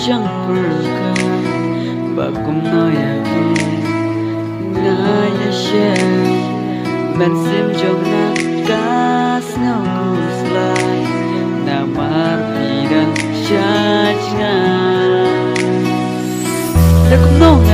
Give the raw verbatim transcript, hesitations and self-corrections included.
Jong pyrkhat ba kumno ïa ki nga ïa shem ban sim jong nga ka sngew khuslai namar phi dang shah jngai. Da kumno